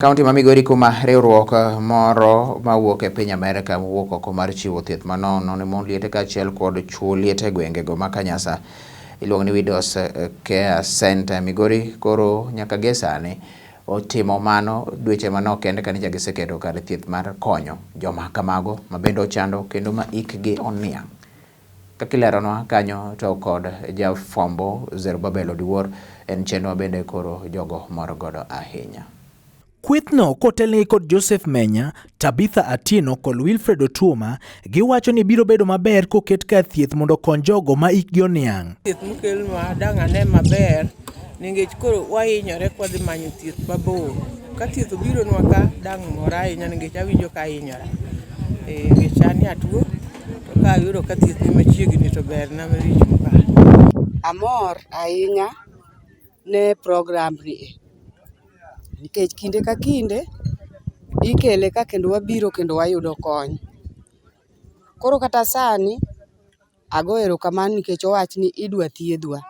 Kaunti ma Migori kuma riwruok moro mawuok e piny Amerka mowuok oko mar chiwo thieth manono ne mond liete kaachiel kod chwo liete e gwengego ma Kanyasa iluongo ni Widows Care Center Migori koro nyaka gie sani otimo mano dweche manok kende kanisa giseketo kar thieth mar konyo joma kamago ma bende ochando kendo ma ikgi oniang'. Kaka ileronwa kanyo to kod jafwambo Zerubabel Odiwuor en chenro bende koro jogo mor godo ahinya. Kwethno kotelnegi kod Joseph Menya, Tabitha Atieno kod Wilfred Otuoma giwacho ni biro bedo maber koket kar thieth mondo okony jogo ma ikgi oniang'. Thieth mokelnwa dang' ane maber nikech koro wahinyore kwadhi manyo thieth mabor. Ka thieth obironwa ka dang' mora ahinya nikech awinjo ka ahinyora. Eh, nikech an jatuo to ka ayudo ka thieth ni machiegni to berna malich mokalo. Amor ahinya ne program ni e nikech kinde ka kinde ikele ka kendo wabiro kendo wayudo kony. Koro kata sani ago erokamano nikech owach ni idwa thiedhwa.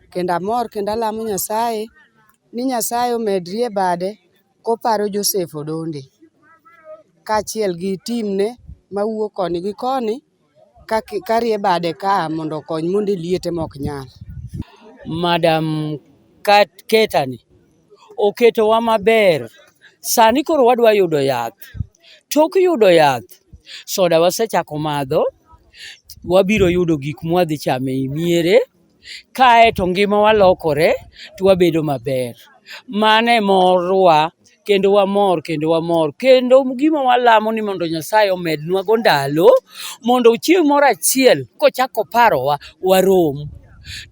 Kendo amor kendo alamo Nyasaye ni Nyasaye omed rie bade koparo Joseph Odonde kaachiel gi team ne mawuok koni gi koni karie bade ka mondo okony monde liete mok nyal. Madam Keta ni oketowa maber. Sani koro wadwa yudo yath. Tok yudo yath, soda wasechako madho, wabiro yudo gik mwadhi chamo ei miere. Kae to ngimawa lokore to wabedo maber. Mano e morwa kendo wamor kendo wamor kendo gima walamo ni mondo Nyasaye omednwa go ndalo mondo chieng' moro achiel kochako oparowa warom.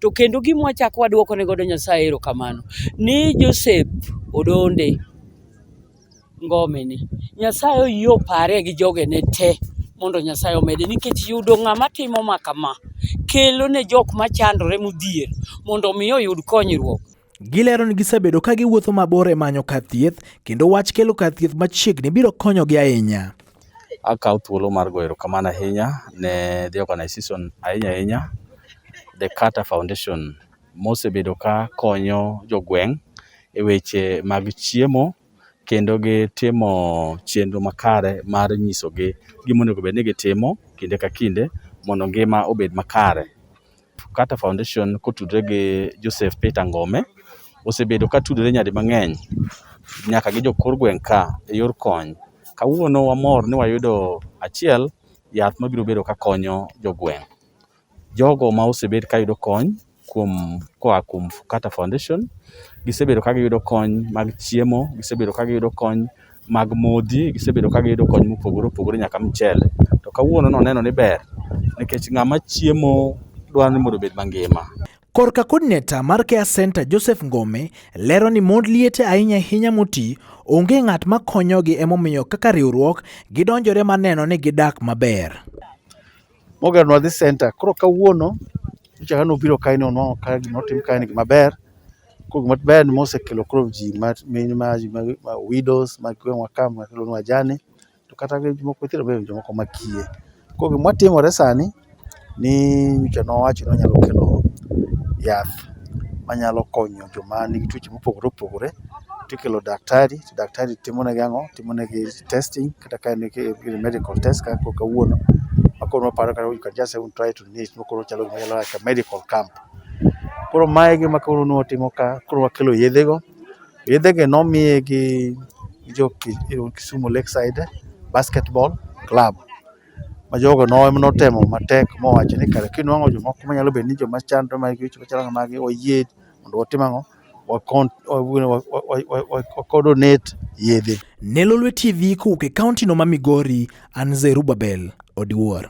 To kendo gima wachako waduoko ne godo Nyasaye erokamano ni Joseph Odonde Ngome ni. Nyasaye oyie opare gi jogene te mondo Nyasaye omede nikech yudo ng'ama timo ma kama kelo ne jok machandore modhier mondo omi oyud konyruok. Gilero ni gisebedo ka giwuotho mabor e manyo kar thieth kendo wach kelo kar thieth machiegni biro konyogi ahinya. Akawo thuolo mar goyo erokamano ahinya ne the organization ahinya ahinya the Carter Foundation mosebedo ka konyo jogweng' e weche mag chiemo kendo gi timo chenro makare mar nyisogi gima onego bed ni gitimo kinde ka kinde mondo ngima obed makare. Carter Foundation kotudore gi Joseph Peter Ngome osebedo ka tudore nyadi mang'eny nyaka gi jokor gweng' ka e yor kony. Kawuono wamor ni wayudo achiel yath mabiro bedo ka konyo jogweng'. Jogo ma osebed ka yudo kony kuom koa kuom Carter Foundation gisebedo ka giyudo kony mag chiemo, gisebedo ka giyudo kony mag modhi, gisebedo ka giyudo kony mopogore opogore nyaka mchele. To kawuono noneno ni ber nikech ng'ama chiemo dwaro ni mondo obed mangima. Korka coordinator mar Care Center Joseph Ngome lero ni mond liete ahinya ahinya moti onge ng'at ma konyogi emomiyo kaka riwruok gidonjore mar neno ni gidak maber. Mogeronwa this center. Koro kawuono nyocha ka nobiro kae ni onwang'o ka gima otim kae ni gima ber. Koro gima ber ni mosekelo koro ji ma mine ma ma widows ma gweng'wa ka ma kelo ni wajane to kata gi jomoko nyithindo be jomoko ma kiye. Koro gima timore sani ni nyocha nowacho ni onyalo kelo yath manyalo konyo joma nigi tuoche mopogore opogore. Tikelo daktari to daktari timonegi ang'o? Timonegi testing kata ka en medical test kaka kawuono ma koro waparo kaka we can just try to need koro chalo gima like a medical camp. Koro mae e gima koro nwatimo ka, koro wakelo yedhe go. Yedhe gi nomiye gi jo Kisumu Lakeside Basketball Club. Ma jogo notemo matek mowacho ni kare kinwang'o jomoko manyalo bedo ni joma chandre ma weche machalo kamagi wayie mondo watim ang'o? Wa donate yedhe. Ne Lolwe TV kowuok e kaunti no ma Migori, an Zerubabel Odiwuor.